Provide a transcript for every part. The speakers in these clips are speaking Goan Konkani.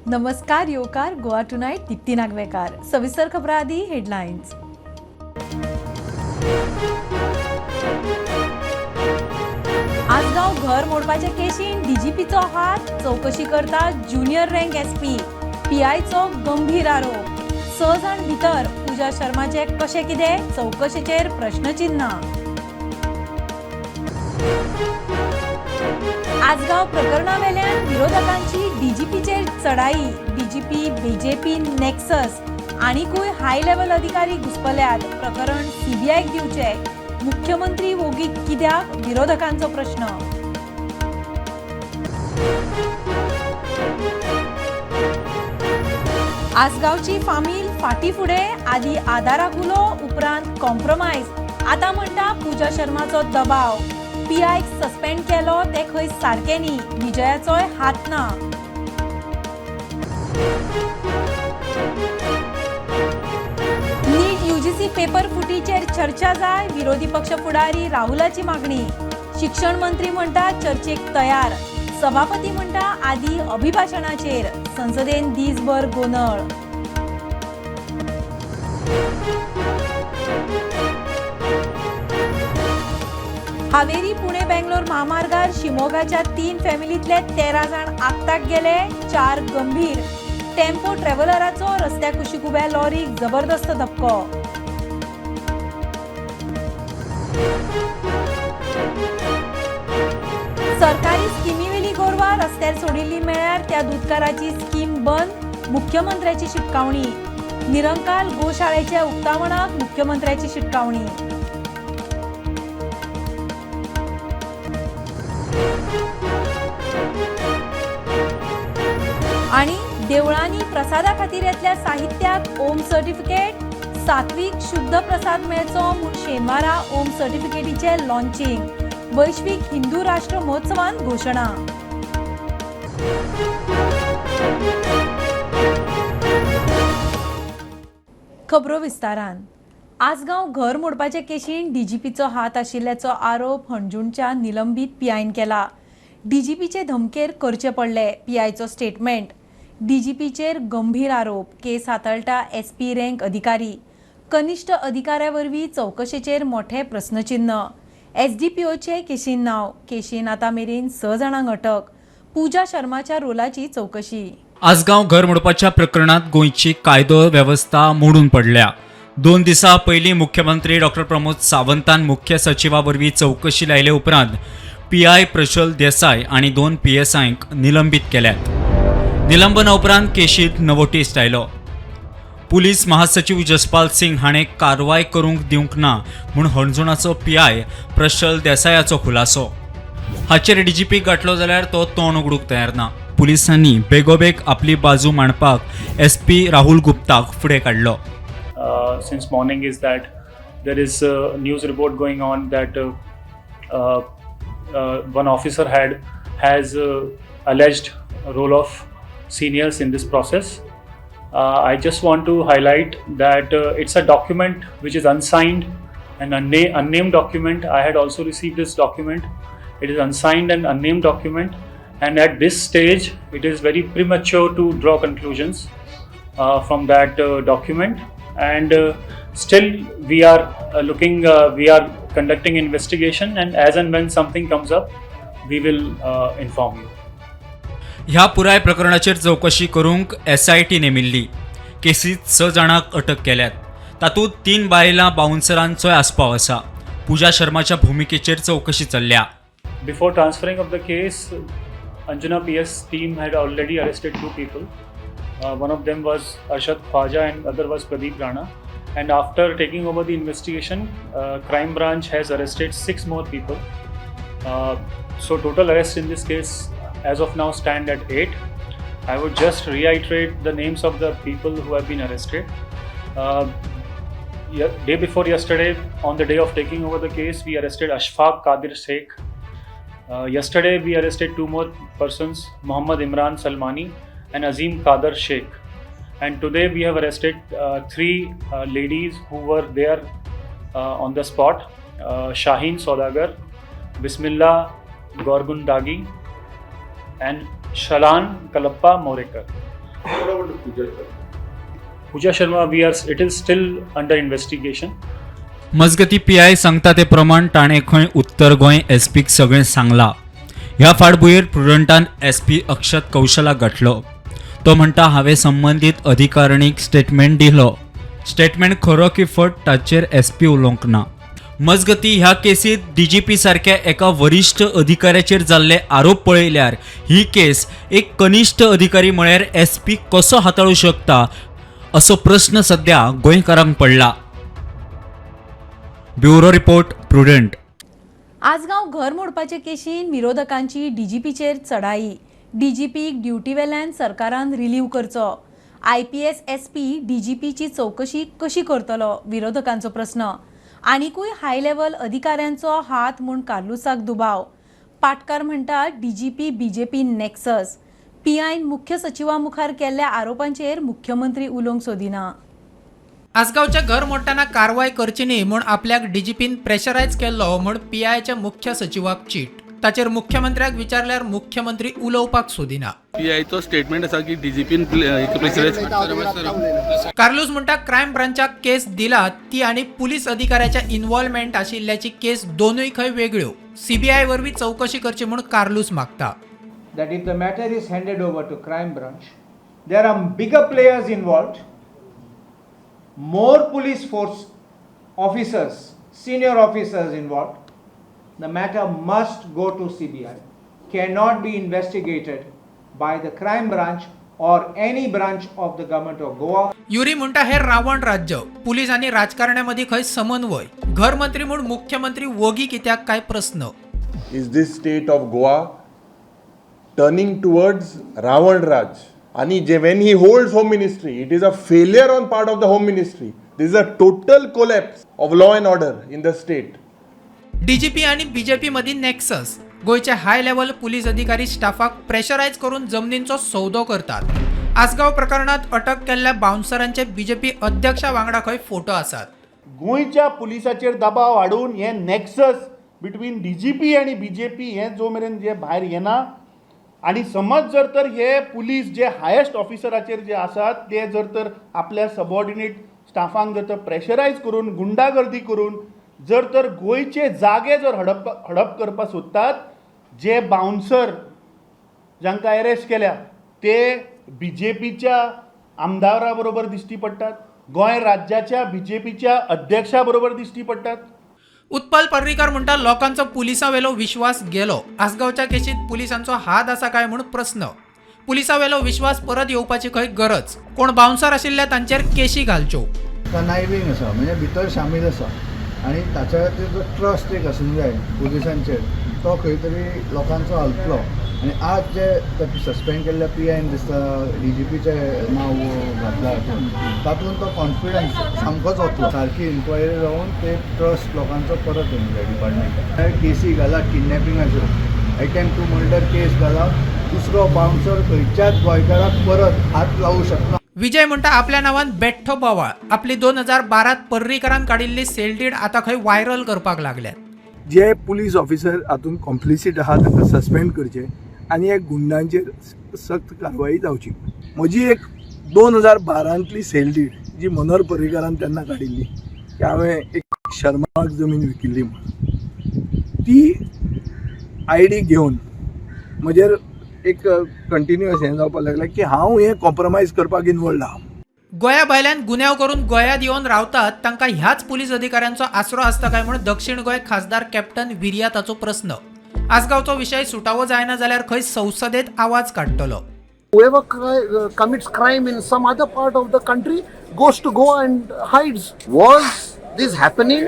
नमस्कार येवकार गोवा टुनायट दीप्ती नागवेकार. सविस्तर खबरां आदी हेडलायन्स. आसगांव घर मोडपाचे केशीन डीजीपीचो हात, चवकशी करता ज्युनियर रँक एसपी. पीआयचो गंभीर आरोप. 6 जाण भितर, पूजा शर्माचे कशें कितें चवकशेचेर प्रश्नचिन्ह. आसगांव प्रकरणावेल्यान विरोधकांची डीजीपीचेर चढाई. डीजीपी बीजेपी नेक्सस आनिकूय हाय लेव्हल अधिकारी घुस्पल्यात. प्रकरण सीबीआयक दिवचे, मुख्यमंत्री वोगी कित्याक, विरोधकांचो प्रश्न. आसगांवची फामील फाटी फुडें, आदी आदाराक उलो, उपरांत कॉम्प्रोमायज, आतां म्हणटा पूजा शर्माचो दबाव. पीआयक सस्पेंड केलो ते खंय सारकें न्ही, विजयाचोय हात ना. नीट यूजीसी पेपर फुटीचेर चर्चा जाय, विरोधी पक्ष फुडारी राहुलाची मागणी. शिक्षण मंत्री म्हणटा चर्चेक तयार, सभापती म्हणटा आदी अभिभाशणाचेर. संसदेन दीसभर गोंदळ. हावेरी पुणे बेंगलोर महामार्गार शिमोगाच्या 3 फॅमिलीतले 13 जाण आक्ताक गेले, 4 गंभीर. टेम्पो ट्रॅव्हलराचो रस्त्या कुशीक उब्या लॉरीक जबरदस्त धपको. सरकारी स्किमीवेली गोरवां रस्त्यार सोडिल्ली मेळ्ळ्यार त्या दुदकाराची स्कीम बंद, मुख्यमंत्र्याची शिटकावणी. निरंकाल गोशाळेच्या उक्तावणाक मुख्यमंत्र्याची शिटकावणी. आणि देवळांनी प्रसादा खातीर येतल्या साहित्याक ओम सर्टिफिकेट, सात्वीक शुद्ध प्रसाद मेळचो म्हूण शेनवारा ओम सर्टिफिकेटीचे लॉन्चिंग. वैश्वीक हिंदू राष्ट्र महोत्सवान घोशणा. खबरो विस्तारान. आसगांव घर मोडपाचे केशीन डीजीपीचो हात आशिल्ल्याचो आरोप हणजूणच्या निलंबीत पीआयन केला. डीजीपीचे धमकेर करचे पडले पीआयचो स्टेटमेंट. डीजीपीचेर गंभीर आरोप, केस हाताळटा एसपी रँक अधिकारी. कनिष्ठ अधिकाऱ्या वरवीं चवकशेचेर मोठे प्रस्नचिन्ह. एसडीपीओचे केशीन नांव, केशीन आतां मेरेन 6 जाणांक अटक. पूजा शर्माच्या रोलाची चवकशी. आसगांव घर मोडपाच्या प्रकरणात गोंयची कायदो वेवस्था मोडून पडल्या. 2 दिसां पयलीं मुख्यमंत्री डॉक्टर प्रमोद सावंतान मुख्य सचिवा वरवीं चवकशी लायले उपरांत पीआय प्रशल देसाय आनी 2 पीएसआयंक निलंबीत केल्यात. निलंबना उपरांत केशींत नवो टेस्ट आयलो. पुलीस महासचिव जसपाल सिंग हाणें कारवाय करूंक दिवंक ना म्हूण हणजुणाचो पीआय प्रशल देसायाचो खुलासो. हाचेर डीजीपी गाठलो जाल्यार तो तोंड उगडूंक तयार ना. पुलिसांनी बेगोबेग आपली बाजू मांडपाक एसपी राहुल गुप्ताक फुडें काडलो. Since morning is that there is a news report going on that one officer has alleged role of seniors in this process. I just want to highlight that it's a document which is unsigned and unnamed document. I had also received this document. It is unsigned and unnamed document, and at this stage it is very premature to draw conclusions from that document. And still we are looking, we are conducting investigation, and as and when something comes up we will inform you. ह्या पुराय प्रकरणाचेर चवकशी करूंक एसआयटी नेमिल्ली. केसींत 6 जाणांक अटक केल्यात. तातूंत 3 बायलां बाउन्सरांचोय आस्पाव आसा. पूजा शर्माच्या भुमिकेचेर चवकशी चल्ल्या. Before transferring of the case, Anjuna PS team had already arrested 2 people. One of them was Arshad Khwaja and other was Pradeep Rana. And after taking over the investigation, crime branch has arrested 6 more people. So total arrest in this case as of now stand at 8. I would just reiterate the names of the people who have been arrested. Day before yesterday, on the day of taking over the case, we arrested Ashfaq Qadir Sheikh. Yesterday we arrested 2 more persons, Mohammad Imran Salmani and Azim Qadir Sheikh. And today we have arrested 3 ladies who were there on the spot, Shaheen Saudagar, Bismillah Gorgundagi and Shalan Kalappa Morekar. Pooja Sharma, we are it is still under investigation. मजगती पीआय सांगता ते प्रमाण ताणें खंय उत्तर गोंय एसपीक सगळें सांगलां. ह्या फाटभुंयेर प्रुडंटान एसपी अक्षत कौशलाक गांठलो. तो म्हणटा, हांवें संबंदीत अधिकारणीक स्टेटमेंट दिलो. स्टेटमेंट खरो की फट ताचेर एसपी उलोवंक ना. मजगती ह्या केसीत डीजीपी सारक्या एका वरिश्ठ अधिकाऱ्याचेर जाल्ले आरोप पळयल्यार ही केस एक कनिश्ठ अधिकारी म्हळ्यार एसपी कसो हाताळूं शकता असो प्रस्न सध्या गोंयकारांक पडला. Bureau report, Prudent. Assagao घर मोडपाचे केशीन विरोधकांची डीजीपीचेर चढाई. डीजीपीक ड्युटीवेल्यान सरकारान रिलीव करचो. आयपीएस एसपी डीजीपीची चवकशी कशी करतलो विरोधकांचो प्रस्न. आनिकूय हाय लेव्हल अधिकाऱ्यांचो हात म्हूण कार्लुसाक दुबाव. पाटकार म्हणटा डीजीपी बीजेपी नेक्सस. पीआयन मुख्य सचिवा मुखार केल्ल्या आरोपांचेर मुख्यमंत्री उलोवंक सोदिना. आसगांवचें घर मोडटना कारवाय करची न्ही म्हूण आपल्याक डीजीपीन प्रेशरायज केल्लो म्हूण पीआयच्या मुख्य सचिवाक चीट. ताचेर मुख्यमंत्र्याक विचारल्यार मुख्यमंत्री उलोवपाक सोदिना. पीआयचो स्टेटमेंट आसा की डीजीपीन प्रेशरायज. कार्लूस म्हणटा क्रायम ब्रांचाक केस दिला ती आनी पुलीस अधिकाऱ्याच्या इन्वॉल्वमेंट आशिल्ल्याची केस दोनूय खंय वेगळ्यो. सीबीआय वरवीं चवकशी करची म्हूण कार्लूस मागता. That if the matter is handed over to crime branch, there are bigger players involved, more police force officers, senior officers involved. The matter must go to CBI, cannot be investigated by the crime branch or any branch of the government of Goa. Yuri म्हणटा हे रावण राज्य, पुलीस आनी राजकारण्यामदीं खंय समन्वय. घर मंत्री म्हूण मुख्यमंत्री वोगी कित्याक काय प्रस्न. Is this state of Goa turning towards Ravan Raj? आणि जे when he holds home ministry, it is a failure on part of the home ministry. This is a total collapse of law and order in the state. DGP आनी बीजेपी मदीं नेक्सस. गोंयचे हाय लेव्हल पुलीस अधिकारी स्टाफाक प्रेशरायज करून जमनींचो सौदो करतात. आसगांव प्रकरणांत अटक केल्ल्या बाउन्सरांचे बीजेपी अध्यक्षा वांगडा खंय फोटो आसात. गोंयच्या पुलिसाचेर दबाव हाडून हे नॅक्सस बिटवीन डीजीपी आनी बीजेपी हें जो मेरेन जे भायर येना आनी समज जर तर हे पुलीस जे हायेस्ट ऑफिसराचेर जे आसात ते जर तर आपल्या सबॉर्डिनेट स्टाफांक जर तर प्रेशरायज करून, गुंडागर्दी करून जर तर गोंयचे जागे जर हडप हडप करपाक सोदतात, जे बाउन्सर जांकां एरेस्ट केल्या ते बीजेपीच्या आमदारा बरोबर दिश्टी पडटात, गोंय राज्याच्या बीजेपीच्या अध्यक्षा बरोबर दिश्टी पडटात. उत्पल पर्रीकर म्हणटा लोकांचो पुलिसां वेलो विश्वास गेलो. आसगांवच्या केशीत पुलिसांचो हात आसा काय म्हूण प्रस्न. पुलिसां वेलो विश्वास परत येवपाची खंय गरज. कोण बाउन्सर आशिल्ले तांचेर केशी घालच्यो. कनायवींग आसा, म्हणजे भितर सामील आसा आनी ताच्या खातीर जो ट्रस्ट एक आसूंक जाय पुलिसांचेर तो खंय तरी लोकांचो हालतलो. आनी आज जे सस्पेंड केल्ल्या पी आयन दिसता डीजीपीचें नांव घातलां हातूंत, तातूंत तो कॉन्फिडन्स सामकोच वतलो. सारकी इन्क्वायरी जावन ते ट्रस्ट लोकांचो परत येवंक जाय डिपार्टमेंटाक. केसी घाला किडनॅपिंगाच्यो, एटेम्प्ट टू मर्डर केस घाला, दुसरो बाउन्सर खंयच्याच गोंयकाराक परत हात लावूं शकना. विजय म्हणटा आपल्या नांवान बेठ्ठो बोवाळ. आपली 2012त पर्रीकरान काडिल्ली सेल डीड आतां खंय व्हायरल करपाक लागल्यात. जे पुलीस ऑफिसर हातूंत कॉम्प्लिसीट आहा तांकां सस्पेंड करचे आनी हे गुंडांचेर सक्त कारवाई जावची. म्हजी एक 2012तली सेल डीड जी मनोहर पर्रीकारान तेन्ना काडिल्ली की हांवें एक शर्माक जमीन विकिल्ली म्हूण, ती आयडी घेवन म्हजेर एक कंटिन्युअस हें जावपाक लागलें की हांव हें कॉम्प्रोमायज करपाक इनवॉल्ड आहा. गोंया भायल्यान गुन्यांव करून गोंयांत येवन रावतात तांकां ह्याच पुलीस अधिकाऱ्यांचो आसरो आसता काय म्हूण दक्षिण गोंय खासदार कॅप्टन विरियाताचो प्रस्न. आसगांवचो विशय सुटावो जायना जाल्यार खंय संसदेत आवाज काडटलो. Whoever commits crime in some other part of the country goes to Goa and hides. Was this happening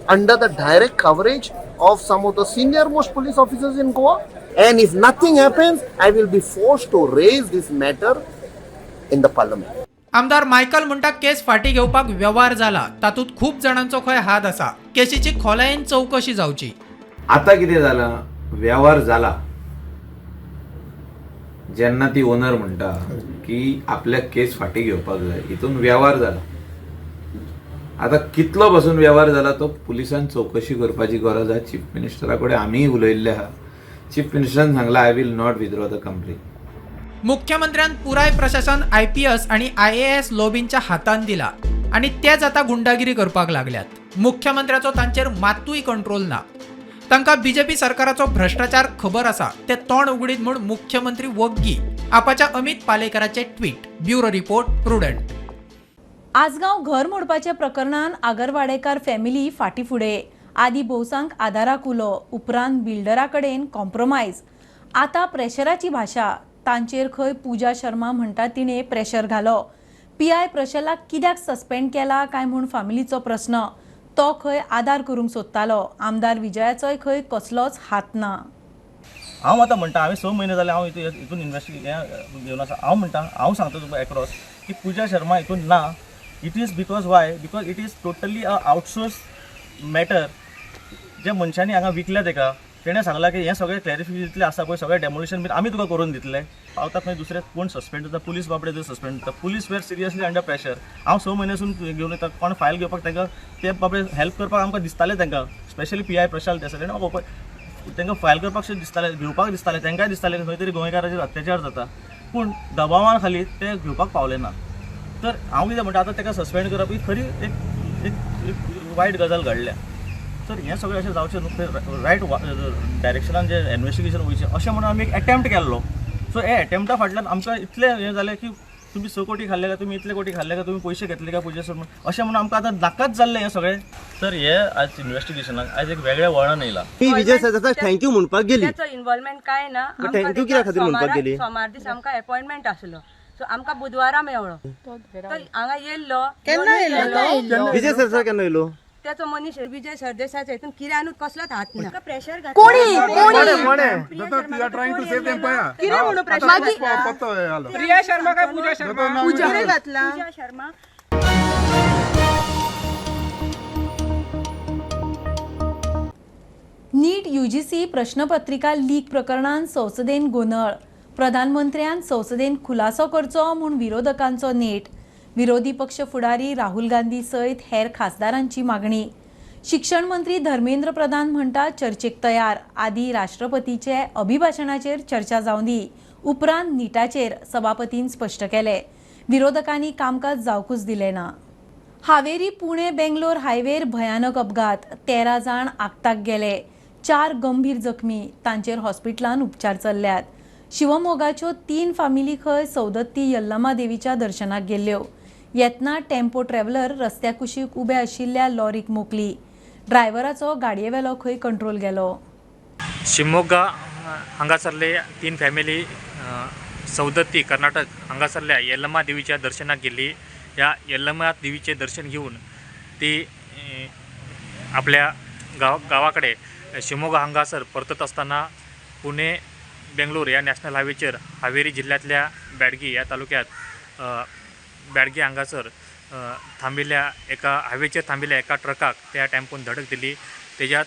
under the direct coverage of some of the senior most police officers in Goa? And if nothing happens, I will be forced to raise this matter in the parliament. आमदार मायकल म्हणटा केस फाटीं घेवपाक वेव्हार जाला, तातूंत खूब जाणांचो खंय हात आसा. केशीची खोलायेन चवकशी जावची. आता कितें जाला, वेव्हार जाला. जेन्ना ती ओनर म्हणटा की आपल्याक केस फाटीं घेवपाक जाय, हितून वेव्हार जाला. आतां कितलो पासून वेव्हार जाला तो पुलिसान चवकशी करपाची गरज आहा. चीफ मिनिस्टरा कडेन आमीय उलयल्ले आहा. चीफ मिनिस्टरान सांगलां, "I will not withdraw the complaint." मुख्यमंत्र्यान पुराय प्रशासन IPS आनी IAS लॉबींच्या हातान दिला आनी तेच आतां गुंडागिरी करपाक लागल्यात. मुख्यमंत्र्याचो तांचेर मात्तूय कंट्रोल ना. तांकां बीजेपी सरकाराचो भ्रश्टाचार खबर आसा, ते तोंड उगडीत म्हूण मुख्यमंत्री वग्गी. आपाच्या अमित पालेकराचे tweet. Bureau report, Prudent. Assagao घर मोडपाच्या प्रकरणान आगरवाडेकार फॅमिली फाटी फुडें. आदी भौसांक आदाराक उलो, उपरांत बिल्डरा कडेन कॉम्प्रोमायज. आतां प्रेशराची भाशा. तांचेर खंय पूजा शर्मा म्हणटा तिणें प्रेशर घालो. पीआय प्रशलाक कित्याक सस्पेंड केला काय म्हूण फामिलीचो प्रस्न. तो खंय आदार करूंक सोदतालो. आमदार विजयाचोय खंय कसलोच हात ना. हांव आतां म्हणटा, हांवें 6 म्हयने जाले हांव हितून इन्वेस्टिगेशन घेवन आसा. हांव म्हणटा, हांव सांगता तुका एक्रॉस की पूजा शर्मा हितून ना. It is because why? Because it is totally a outsource matter. जे मनशांनी हांगा विकल्या तेका, तेणें सांगलां की हें सगळें क्लॅरिफिकेशन जितलें आसा पळय सगळें डेमोलिशन बीन आमी तुका करून दितले. पावतात मागीर दुसरे कोण सस्पेंड जाता, पुलीस बाबडे जर सस्पेंड जाता. Police were seriously under pressure. हांव 6 म्हयन्यासून घेवन येता, कोण फायल घेवपाक तांकां ते बाबडे हेल्प करपाक आमकां दिसतालें तांकां, स्पेशली PI Prashant आसा तेणें म्हाका तांकां फायल करपाक शें दिसतालें, घेवपाक दिसतालें, तांकांय दिसतालें खंय तरी गोंयकाराचेर अत्याचार जाता, पूण दबावा खाली ते घेवपाक पावले ना. तर हांव कितें म्हणटा, आतां ताका सस्पेंड करप ही खरी एक एक वायट गजाल घडल्या. तर हें सगळें अशें जावचें न्हू, रायट डायरेक्शनान जें इन्वेस्टिगेशन वयचें अशें म्हणून आमी एक एटेम्प्ट केल्लो. सो हे एटेम्प्टा फाटल्यान आमकां इतलें हें जालें की तुमी 6 कोटी खाल्ले काय, तुमी इतले कोटी खाल्ले काय, तुमी पयशे घेतले काय पूजा शर्मा, अशें म्हणून आमकां आतां नाकाच जाल्लें हें सगळें. तर हे आज इन्वेस्टिगेशनाक आयज एक वेगळें वळण येयलां. विजय सरदेसाय thank you म्हणपाक गेली, ताचो इन्वॉल्वमेंट कांय ना. Thank you कित्या खातीर म्हणपाक गेली? सोमार दीस आमकां अपॉयंटमेंट आसलो, सो आमकां बुधवारा मेवळो. तो हांगा येयल्लो. केन्ना येयल्लो विजय सरदेसाय? केन्ना येयलो? त्याचो मनीस विजय सरदेसायचो हितून कित्यानूच कसलोच हात ना. प्रेशर प्रिया शर्मा काय पूजा शर्मा? पूजा घातला पूजा शर्मा. नीट UGC प्रश्नपत्रिका लीक प्रकरणान संसदेन गोंदळ. प्रधानमंत्र्यान संसदेन खुलासो करचो म्हूण विरोधकांचो नेट. विरोधी पक्ष फुडारी राहुल गांधी सयत हेर खासदारांची मागणी. शिक्षण मंत्री धर्मेंद्र प्रधान म्हणटा चर्चेक तयार. आदी राष्ट्रपतीचे अभिभाषणाचेर चर्चा जावं दी, उपरांत नीटाचेर सभापतीन स्पश्ट केले. विरोधकांनी कामकाज जावकूच दिलें ना. हावेरी पुणे बेंगलोर हायवेर भयानक अपघात. 13 जाण आगताक गेले, 4 गंभीर जखमी. तांचेर हॉस्पिटलान उपचार चल्ल्यात. शिवमोगाच्यो 3 फामिली खंय सौदत्ती यल्लमा देवीच्या दर्शनाक गेल्ल्यो. येतना टेम्पो ट्रॅव्हलर रस्त्या कुशीक उबे आशिल्ल्या लॉरीक मोकली. ड्रायव्हराचो गाडयेवेलो खंय कंट्रोल गेलो. शिमोगा हांगासरले 3 फॅमिली सौदत्ती कर्नाटक हांगासरल्या यल्लमा देवीच्या दर्शनाक गेल्ली. ह्या यल्लमा देवीचें दर्शन घेवन ती आपल्या गावाकडे शिमोगा हांगासर परतत आसतना पुणे बेंगलोर ह्या नॅशनल हायवेचेर हावेरी जिल्ल्यांतल्या ब्याडगी ह्या तालुक्यात ब्याडगी हांगासर थांबिल्ल्या एका हायवेचेर थांबिल्ल्या एका ट्रकाक त्या टेम्पोन धडक दिली. तेज्यात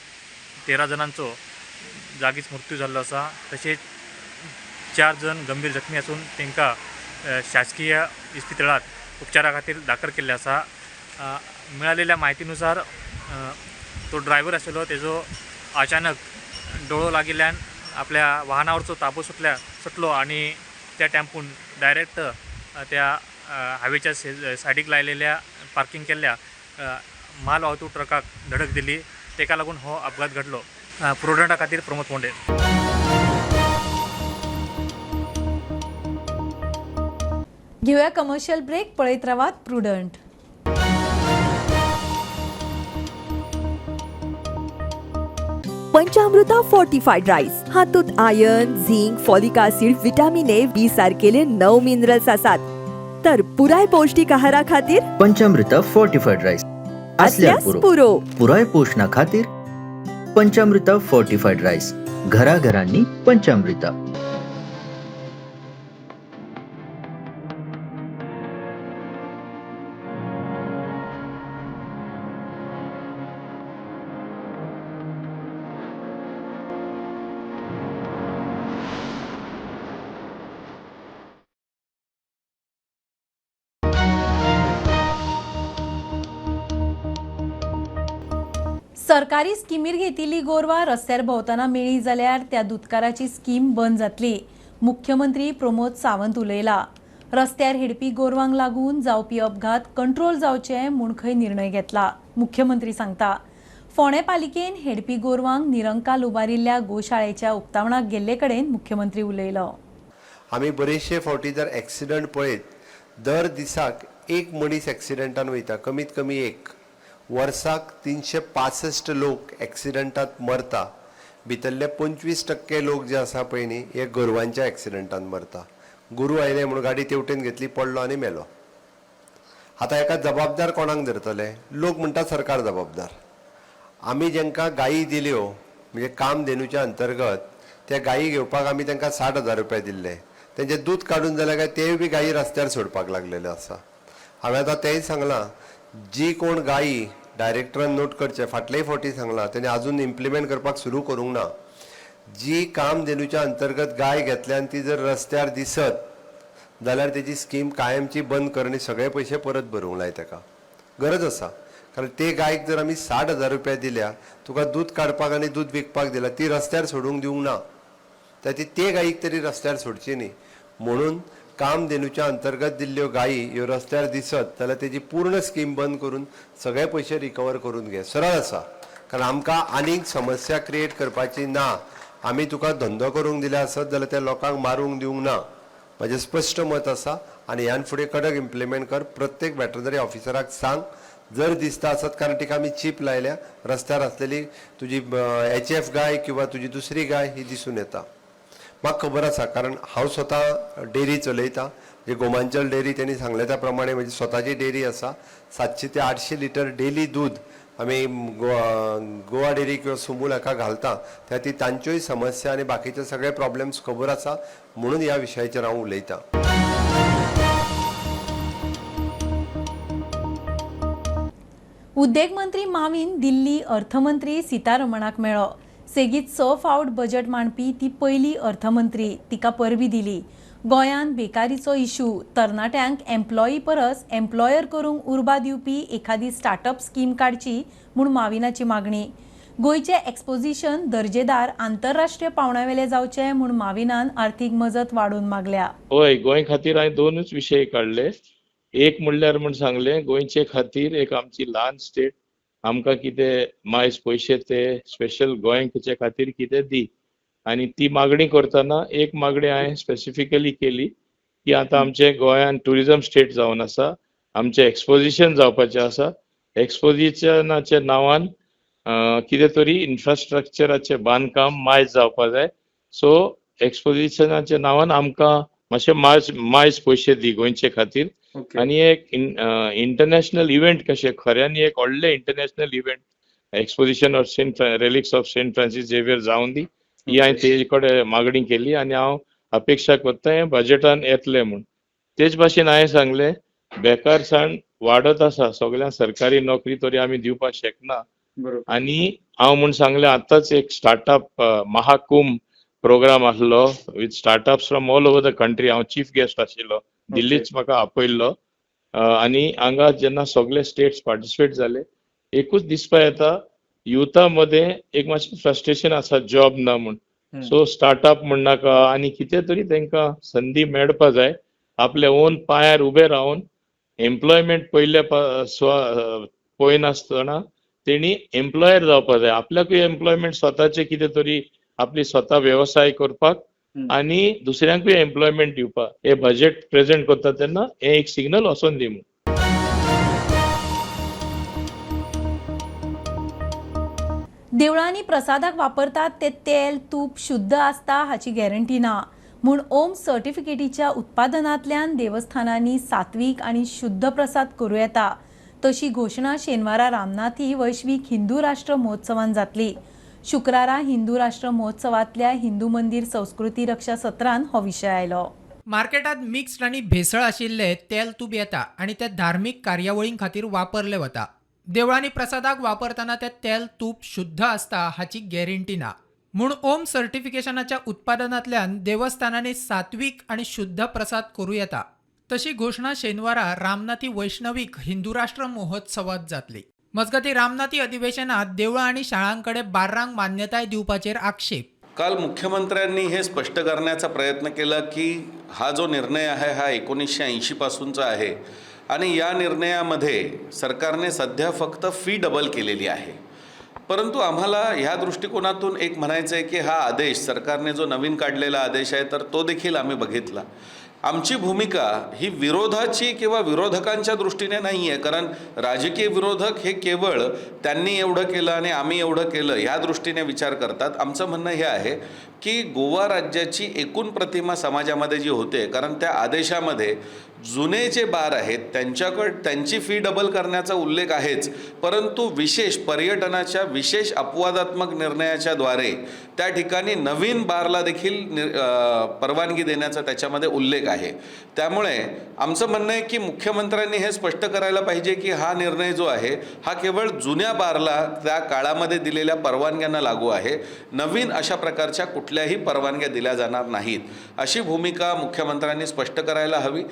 13 जाणांचो जागीच मृत्यू जाल्लो आसा. तशेंच 4 जण गंभीर जखमी आसून तांकां शासकीय इस्पितळांत उपचारा खातीर दाखल केल्ले आसा. मेळिल्ल्या म्हायतीनुसार तो ड्रायव्हर आशिल्लो तेजो अचानक डोळो लागिल्ल्यान आपल्या वाहनावरचो ताबो सुटलो आनी त्या टेम्पून डायरेक्ट त्या हायवेच्या सायडीक लायलेल्या पार्किंग केल्ल्या माल वाहतूक ट्रकाक धडक दिली. ताका लागून हो अपघात घडलो. प्रुडंटा खातीर प्रमोद फोंडे. घेऊया कमर्शियल ब्रेक. पळयत रावात प्रुडंट. पंचामृता फोर्टिफाईड राईस हातूंत iron, zinc, folic acid, vitamin A, B सारकेले 9 मिनरल्स आसात. तर पुराय पौष्टिक आहारा खातीर पंचामृता फोर्टिफाईड राईस असल्यास पुरो. पुराय पोषणा खातीर पंचामृता फोर्टिफाईड राईस, घराघरांनी पंचामृता. सरकारी स्किमीर घेतिल्ली गोरवां रस्त्यार भोंवतना मेळ्ळी जाल्यार त्या दुदकाराची स्कीम बंद जातली. मुख्यमंत्री प्रमोद सावंत उलयला. रस्त्यार हेडपी गोरवांक लागून जावपी अपघात कंट्रोल जावचे म्हूण खंय निर्णय घेतला, मुख्यमंत्री सांगता. फोंडें पालिकेन हेडपी गोरवांक निरंकाल उबारिल्ल्या गोशाळेच्या उक्तावणाक गेल्ले कडेन मुख्यमंत्री उलयलो. आमी बरेचशे फावटी जर एक्सिडंट पळयत, दर दिसाक एक मनीस एक्सिडंटान वयता, कमीत कमी एक. वर्साक 365 लोक एक्सिडंटात मरता. भितरले 25% लोक जे आसा पळय न्ही, हे गोरवांच्या एक्सिडंटान मरता. गोरू आयले म्हणून गाडी तेवटेन घेतली, पडलो आनी मेलो. आतां हेका जबाबदार कोणाक धरतले? लोक म्हणटा सरकार जबाबदार. आमी जेंकां गायी दिल्यो, म्हणजे कामधेनूच्या अंतर्गत त्या गायी घेवपाक आमी तांकां 60,000 रुपया दिल्ले. तेंचें दूद काडून जाल्यार काय तेय बी गायी रस्त्यार सोडपाक लागलेले आसा. हांवें आतां तेंय सांगलां, जी कोण गायी डायरेक्टरान नोट करचें, फाटलेय फावटी सांगलां, तेणी आजून इम्प्लिमेंट करपाक सुरू करूंक ना. जी कामधेनूच्या अंतर्गत गाय घेतल्या आनी ती जर रस्त्यार दिसत जाल्यार तेजी स्कीम कायमची बंद कर आनी सगळे पयशे परत भरूंक लाय ताका. गरज आसा, कारण ते गायक जर आमी 60,000 रुपया दिल्या, तुका दूद काडपाक आनी दूद विकपाक दिला, ती रस्त्यार सोडूंक दिवंक ना, तर ती ते गायीक तरी रस्त्यार सोडची न्ही. म्हणून कामधेनूच्या अंतर्गत दिल्ल्यो गायी ह्यो रस्त्यार दिसत जाल्यार तेजी पूर्ण स्कीम बंद करून सगळे पयशे रिकवर करून घे. सरळ आसा, कारण आमकां आनीक समस्या क्रिएट करपाची ना. आमी तुका धंदो करूंक दिल्या आसत जाल्यार त्या लोकांक मारूंक दिवंक ना. म्हाजें स्पश्ट मत आसा आनी ह्यान फुडें कडक इम्प्लिमेंट कर. प्रत्येक वेटरनरी ऑफिसराक सांग, जर दिसता आसत, कारण तिका आमी चीप लायल्या, रस्त्यार आसलेली तुजी HF गाय किंवा तुजी दुसरी गाय ही दिसून येता. म्हाका खबर आसा, कारण हांव स्वता डेअरी चलयतां, म्हणजे गोमांचल डेअरी तेणी सांगलें त्या प्रमाणे म्हजी स्वताची डेअरी आसा. 700 ते 800 लिटर डेली दूद आमी गोवा डेअरी किंवा सुमूल हाका घालता. त्या ती तांच्योय समस्या आनी बाकीचे सगळे प्रॉब्लेम्स खबर आसा, म्हणून ह्या विशयाचेर हांव उलयतां. उद्देग मंत्री मावीन दिल्ली अर्थमंत्री सीतारमणाक मेळ्ळो. सेगीत 6 फावट बजेट मांडपी ती पयली अर्थमंत्री, तिका परबी दिली. गोंयांत बेकारीचो इशू, तरणाट्यांक एम्प्लॉयी परस एम्प्लॉयर करूंक उर्बा दिवपी एखादी स्टार्टअप स्कीम काडची म्हूण माविनाची मागणी. गोंयचें एक्सपोजिशन दर्जेदार आंतरराष्ट्रीय पावंड्यावेलें जावचें म्हूण माविनान आर्थीक मजत वाडोवन मागल्या. हय, गोंय खातीर हांवें दोनूच विशय काडले. एक म्हणल्यार म्हूण सांगलें, गोंयचे खातीर एक आमची ल्हान स्टेट, आमकां कितें मायज पयशे ते स्पेशल गोंयचे खातीर कितें दी. आनी ती मागणी करतना एक मागणी हांवें स्पेसिफिकली केली की आतां आमचे गोंयान ट्युरिजम स्टेट जावन आसा, आमचें एक्सपोजिशन जावपाचें आसा. एक्सपोजिशनाच्या नांवान कितें तरी इन्फ्रास्ट्रक्चराचें बांदकाम मायज जावपा जाय. सो एक्सपोजिशनाच्या नांवान आमकां मातशें मायज पयशे दी गोंयचे खातीर. आनी एक इंटरनॅशनल इव्हेंट कशें खऱ्यांनी एक व्हडलें international event exposition of Saint relics of Saint Francis Xavier जावन दी, ही हांवें तेजे कडेन मागणी केली आनी हांव अपेक्षा करता हें बजेटान येतलें म्हूण. तेच भाशेन हांवें सांगलें, बेकारसाण वाडत आसा, सगळ्यांक सरकारी नोकरी तरी आमी दिवपाक शकना. आनी हांव म्हूण सांगलें, आतांच एक स्टार्टअप महाकुंभ प्रोग्राम आसलो with startups from all over the country. हांव चीफ गेस्ट आशिल्लो, दिल्लीच म्हाका आपयल्लो. आनी हांगा जेन्ना सगळे स्टेट्स पार्टिसिपेट जाले, एकूच दिसपा येता, युथा मदें एक मातशें फ्रस्ट्रेशन आसा, जॉब ना म्हूण. सो स्टार्टअप म्हणनाका आनी कितें तरी तांकां संदी मेळपा जाय, आपल्या ओन पांयार उबे रावन एम्प्लॉयमेंट पयल्या पळयनासतना तेणी एम्प्लॉयर जावपा जाय. आपल्याकूय एम्प्लॉयमेंट स्वताचें कितें तरी आपली स्वता वेवसाय करपाक आनी दुसऱ्यांकूय एम्प्लॉयमेंट दिवपाक. हे बजेट प्रेजेंट करता तेन्ना हे एक सिग्नल वचोन दी म्हूण. देवळांनी प्रसादाक वापरतात ते तेल तूप शुद्ध आसता हाची गॅरंटी ना म्हूण ओम सर्टिफिकेटीच्या उत्पादनांतल्यान देवस्थानांनी सात्वीक आनी शुद्ध प्रसाद करूं येता, तशी घोशणा शेनवारा रामनाथी वैश्वीक हिंदू राष्ट्र महोत्सवान जातली. शुक्रारा हिंदू राष्ट्र महोत्सवांतल्या हिंदू मंदिर संस्कृती रक्षा सत्रान हो विशय आयलो. मार्केटांत मिक्स्ड आनी भेसळ आशिल्ले तेल तूप येता आनी ते धार्मीक कार्यावळीं खातीर वापरले वता. देवळांनी प्रसादाक वापरतना ते तेल तूप शुद्ध आसता हाची गॅरंटी ना म्हूण ओम सर्टिफिकेशनाच्या उत्पादनांतल्यान देवस्थानांनी सात्वीक आनी शुद्ध प्रसाद करूं येता, तशी घोशणा शेनवारा रामनाथी वैष्णवीक हिंदू राष्ट्र महोत्सवात जातली. मजगतीं रामनाथी अधिवेशनात देवळां आनी शाळांकडे बार्रांक मान्यताय दिवपाचेर आक्षेप. काल मुख्यमंत्र्यांनी हे स्पष्ट करण्याचा प्रयत्न केला की हा जो निर्णय आहे हा 1980 पासूनचा आहे आणि या निर्णयामध्ये सरकारने सध्या फक्त फी डबल केलेली आहे. परंतु आम्हाला ह्या दृष्टिकोनातून एक म्हणायचं आहे की हा आदेश सरकारने जो नवीन काढलेला आदेश आहे तर तो देखील आम्ही बघितला. आमची भूमिका ही विरोधाची किंवा विरोधकांच्या दृष्टीने नाही आहे, कारण राजकीय विरोधक हे केवळ त्यांनी एवढं केलं आणि आम्ही एवढं केलं ह्या दृष्टीने विचार करतात. आमचं म्हणणं हे आहे की गोवा राज्याची एकूण प्रतिमा समाजामध्ये जी होते, कारण त्या आदेशामध्ये जुने जे बार आहेत त्यांच्याकडे त्यांची फी डबल करण्याचा उल्लेख आहेच, परंतु विशेष पर्यटनाच्या विशेष अपवादात्मक निर्णयाच्या द्वारे त्या ठिकाणी नवीन बारला देखील परवानगी देण्याचा त्याच्यामध्ये उल्लेख आहे. त्यामुळे आमचं म्हणणं आहे की मुख्यमंत्र्यांनी हे स्पष्ट करायला पाहिजे की हा निर्णय जो आहे हा केवळ जुन्या बारला त्या काळामध्ये दिलेल्या परवानग्यांना लागू आहे, नवीन अशा प्रकारच्या कुठल्याही परवानग्या दिल्या जाणार नाहीत, अशी भूमिका मुख्यमंत्र्यांनी स्पष्ट करायला हवी.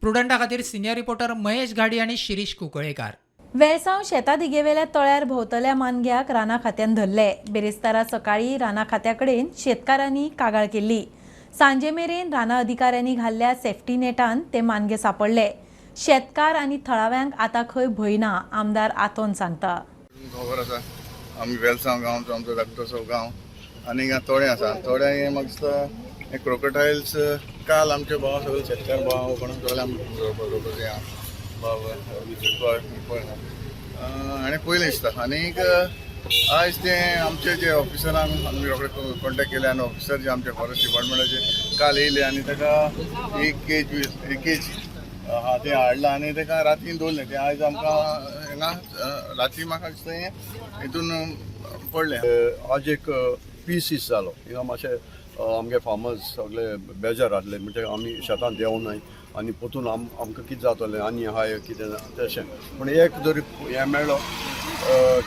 प्रुडंटा खातीर सिनियर रिपोर्टर महेश घाडी आणि शिरीष कुंकळेकार. वेळसांव शेता दिगेवेल्या तळ्यार भोंवतल्या मानग्याक राना खात्यान धरले. बिरेस्तारा सकाळी राना खात्या कडेन शेतकारांनी कागाळ केल्ली. सांजे मेरेन राना अधिकाऱ्यांनी घाल्ल्या सेफ्टी नेटान ते मानगे सापडले. शेतकार आनी थळाव्यांक आतां खंय भंय ना, आमदार आतोन सांगता. खबर आसा आमी वेलसांव गांव आमचो धाकटोसो गांव आनी हिंगा तोडें आसा. तोड्या हें म्हाका दिसता हे क्रोकोटायल्स काल आमचे भाव सगळे शेतकार भाव कोण सगळे आमचे भाव हाणें पयलें दिसता. आनीक आयज ते आमचे जे ऑफिसरांक आमी रोखडे कॉन्टेक्ट केले आनी ऑफिसर जे आमचे फॉरेस्ट डिपार्टमेंटाचे काल येयले आनी ताका एक केज आहा तें हाडलां आनी ताका रातीन दवरलें. तें आयज आमकां हांगा राती म्हाका दिसता हें हितून पडलें. आज एक पीस जालो हिंगा मातशें आमगे फार्मर्स सगळे बेजार आसले, म्हणजे आमी शेतांत देंवनाय आनी पोतून आमकां कितें जातलें आनी आहाय कितें तशें. पूण एक जरी हें मेळ्ळो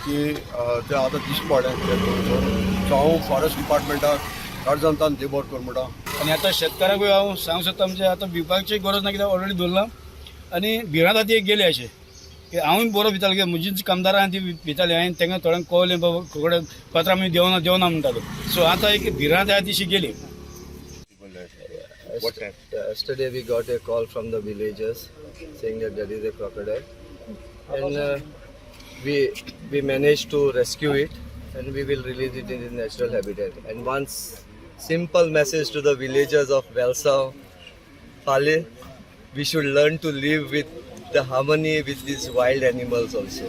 की तें आतां दिश्टी पडलें. सो हांव फॉरेस्ट डिपार्टमेंटाक काळजांतान देबर कर म्हणटा. आनी आतां शेतकारांकूय हांव सांगूंक सोदता, म्हणजे आतां भिवपाची गरज ना, कित्याक ऑलरेडी धरलां आनी भिरांत आतां एक गेली अशें की हांवूय बरो भितालो, कित्याक म्हजी कामदारां ती भिताली. हांवें तांकां थोड्यांक कळलें बाबा कडेन पत्रां आमी देवना देवना म्हणटालो. सो आतां एक भिरांत आहा तिशी गेली. Yesterday we got a call from the villagers saying that there is a crocodile, and we managed to rescue it and we will release it in its natural habitat. And one simple message to the villagers of Velsao, Pale, we should learn to live with the harmony with these wild animals also.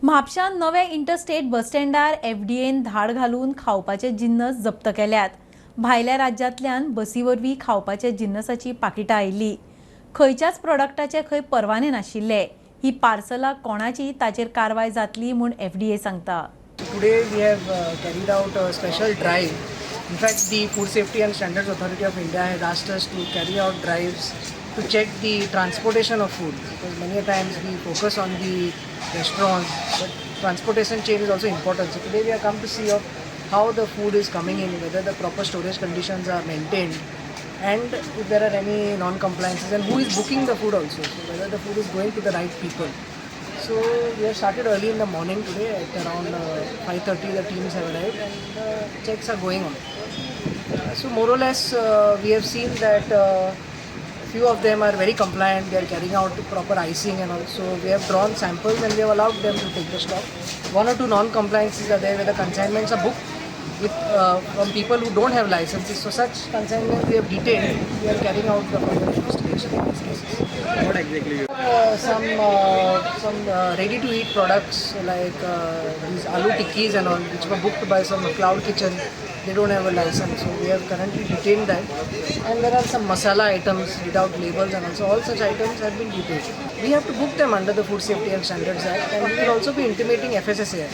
म्हापशान नव्या इंटरस्टेट बस स्टँडार एफडीएन धाड घालून खावपाचे जिन्नस जप्त केल्यात. भायल्या राज्यांतल्यान बसी वरवीं खावपाचे जिन्नसाची पाकिटां आयिल्ली. खंयच्याच प्रोडक्टाचे खंय परवाने नाशिल्ले. ही पार्सलां कोणाची ताचेर कारवाय जातली म्हूण एफडीए सांगता. Today we have carried out a special drive. In fact, the Food Safety and Standards Authority of India has asked us to carry out drives to check the transportation of food, because many a times we focus on the restaurants, but transportation chain is also important. So today we have come to see of how the food is coming in, whether the proper storage conditions are maintained, and if there are any non-compliances, and who is booking the food also, so whether the food is going to the right people. So we have started early in the morning today at around 5:30 the teams have arrived and the checks are going on. So more or less we have seen that few of them are very compliant, they are carrying out proper icing and also we have drawn samples and we have allowed them to take the stock. One or two non-compliances are there where the consignments are booked with from people who don't have licenses. So such consignments we have detained, we are carrying out the further investigation in these cases. What exactly? Some ready-to-eat products like these aloo tikkis and all, which were booked by some cloud kitchen. They don't have a license, so we have currently detained that. And there are some masala items without labels, and also all such items have been detained. We have to book them under the Food Safety and Standards Act, and we will also be intimating FSSAI.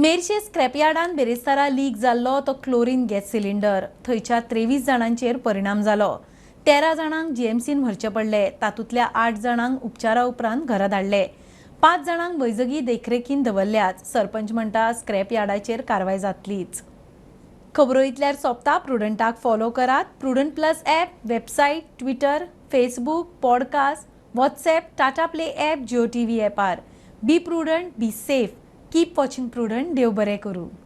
Merces स्क्रॅपयार्डान बेरेस्तारा leak जाल्लो तो क्लोरीन गॅस सिलिंडर. थंयच्या 23 जाणांचेर परिणाम जालो. 13 जाणांक जीएमसीन व्हरचे पडले. तातूंतल्या 8 जाणांक उपचारा उपरांत घरा धाडले. 5 जाणांक वैजकी देखरेखीन दवरल्यात. सरपंच म्हणटा स्क्रॅप यार्डाचेर कारवाय जातलीच. खबरो इतल्यार सोंपता. प्रुडंटाक फॉलो करात. Prudent plus app, website, Twitter, Facebook, podcast, WhatsApp, Tata Play app, Jio TV ॲपार. Be prudent, be safe, keep watching Prudent. देव बरें करूं.